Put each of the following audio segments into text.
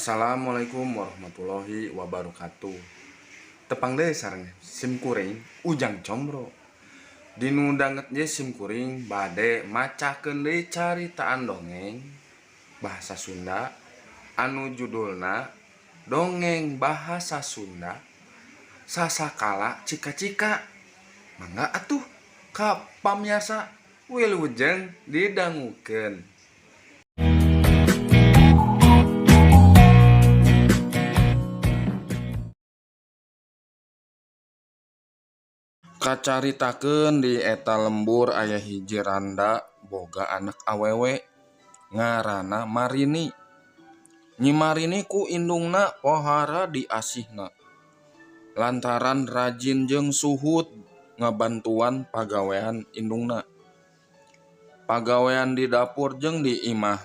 Assalamualaikum warahmatullahi wabarakatuh. Tepang deui sareng sim kuring Ujang Combro. Dinu danget ye sim kuring bade macakeun deui caritaan dongeng bahasa Sunda anu judulna Dongeng Bahasa Sunda Sasakala Cika-Cika. Mangga atuh ka pamiarsa wilujeng didangukeun. Kacaritakeun di eta lembur aya hiji randa boga anak awewe ngaranna Marini. Nyi Marini ku indungna pohara diasihna lantaran rajin jeung suhut ngabantuan pagawean indungna. Pagawean di dapur jeung di imah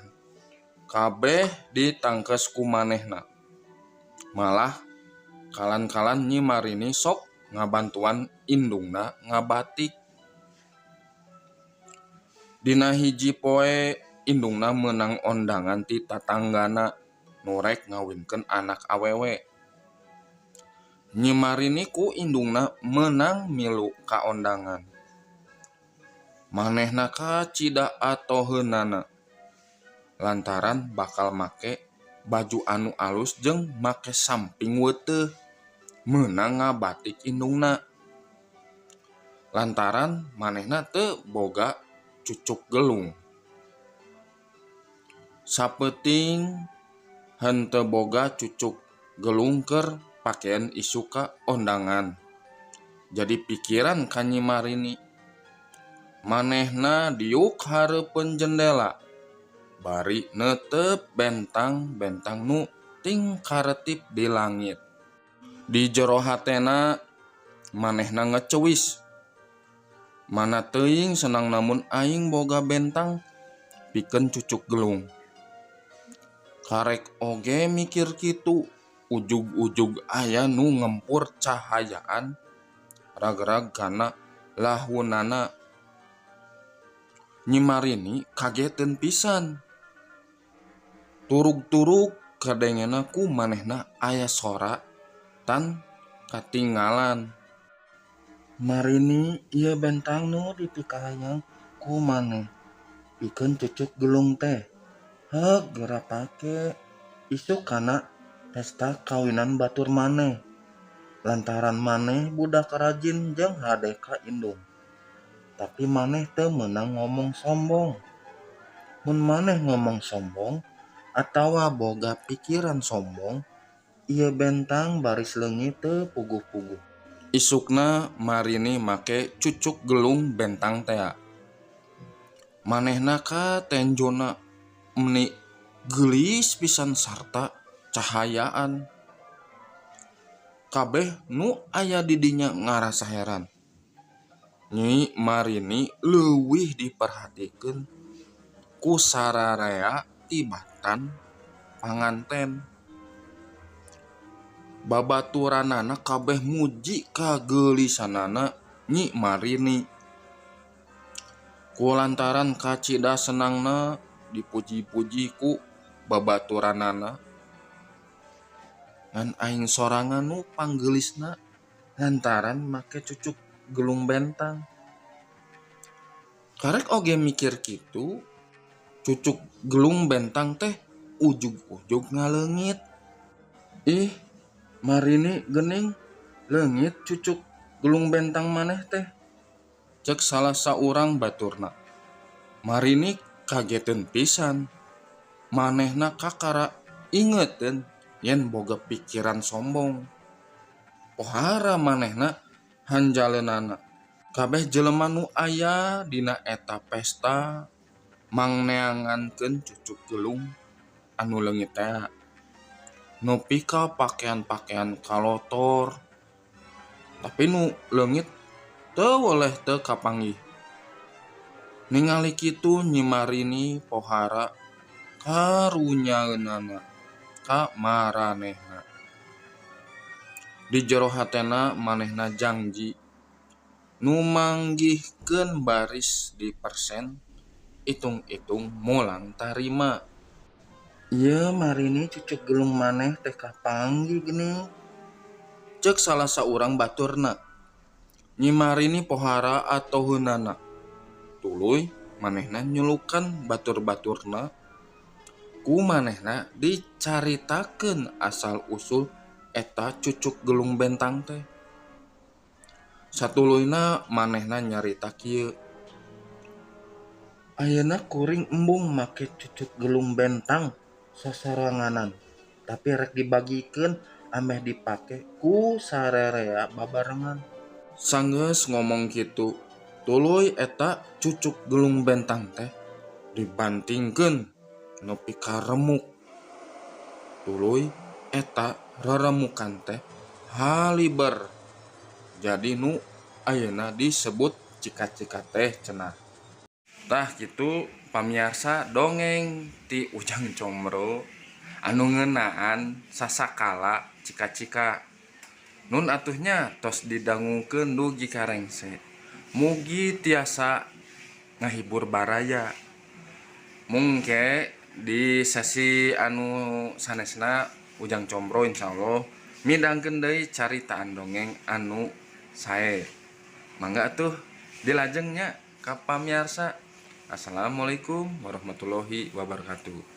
kabeh ditangkes ku manehna. Malah kalan-kalan Nyi Marini sok ngabantuan indungna ngabatik. Dina hiji poe indungna meunang ondangan ti tatanggana nu rek ngawinkeun anak awewe. Nyi Marini ku indungna meunang milu ka ondangan. Manehna kacida atoheunana lantaran bakal make baju anu alus jeung make samping weuteuh meunang ngabatik indungna. Lantaran manehna teu boga cucuk gelung. Sapeuting henteu boga cucuk gelung keur pakean isuk ka ondangan. Jadi pikiran ka Nyi Marini. Manehna diuk hareupeun jendela bari neuteup bentang-bentang nu tingkaretip di langit. Di jero hatena manehna ngecewis. Mana teuing senang namun aing boga bentang pikeun cucuk gelung. Karek oge mikir kitu, ujug-ujug aya nu ngempur cahayaan ragrag kana lahunana. Nyi Marini kageteun pisan. Turug-turug kadengena ku manehna aya sora tan katinggalan. Marini ieu bentang nu dipikahayang ku maneh pikeun cucuk gelung teh. Heuk geura pake isuk kana pesta kawinan batur maneh. Lantaran maneh budak rajin jeung hade ka indung. Tapi maneh teu meunang ngomong sombong. Mun maneh ngomong sombong atawa boga pikiran sombong, ieu bentang baris leungit teu puguh-puguh. Isukna Marini make cucuk gelung bentang tea. Manehna ka tenjona meni geulis pisan sarta cahayaan. Kabeh nu aya di dinya ngarasa heran. Nyi Marini leuwih diperhatikeun ku sararea tibatan panganten. Babaturanana kabeh muji kageulisanana Nyi Marini. Kulantaran kacida senangna dipuji-puji ku babaturanana. Ngan aing sorangan nu panggeulisna lantaran make cucuk gelung bentang. Karek oge mikir kitu, cucuk gelung bentang teh ujug-ujug ngaleungit. Ih, Marini geuning leungit cucuk gelung bentang maneh teh. Cek salah saurang baturna. Marini kageteun pisan. Manehna kakara ingeteun yen boga pikiran sombong. Pohara manehna hanjaleunana. Kabeh jelema nu aya dina eta pesta mangneangankeun cucuk gelung anu leungit tea. Nepi ka pakean-pakean kalotor. Tapi nu leungit teu weleh teu kapanggih. Ningali kitu Nyi Marini pohara karunyaeunana ka maranehna. Di jero hatena manehna jangji nu manggihkeun baris di persen itung-itung molang tarima. Ieu Marini cucuk gelung maneh teh kapanggih geuning. Ceuk salah saurang baturna. Nyi Marini pohara atoheunana. Tuluy manehna nyulukan batur-baturna. Ku manehna dicaritakeun asal usul eta cucuk gelung bentang teh. Satuluyna manehna nyarita kieu. Ayeuna kuring embung make cucuk gelung bentang sasoranganan, tapi rek dibagikeun ameh dipake ku sarerea babarengan. Sanggeus ngomong kitu, tuluy eta cucuk gelung bentang teh dibantingkeun nepi ka remuk. Tuluy eta reremukan teh haliber jadi nu ayeuna disebut cika-cika teh cenah. Tah kitu pamiarsa dongeng ti Ujang Combro anu ngeunaan sasakala cika-cika. Nun atuh nya tos didangukeun dugi ka rengse. Mugi tiasa ngahibur baraya. Mungke di sesi anu sanesna Ujang Combro insyaallah midangkeun deui caritaan dongeng anu sae. Mangga atuh dilajeng nya ka pamiarsa. Assalamualaikum warahmatullahi wabarakatuh.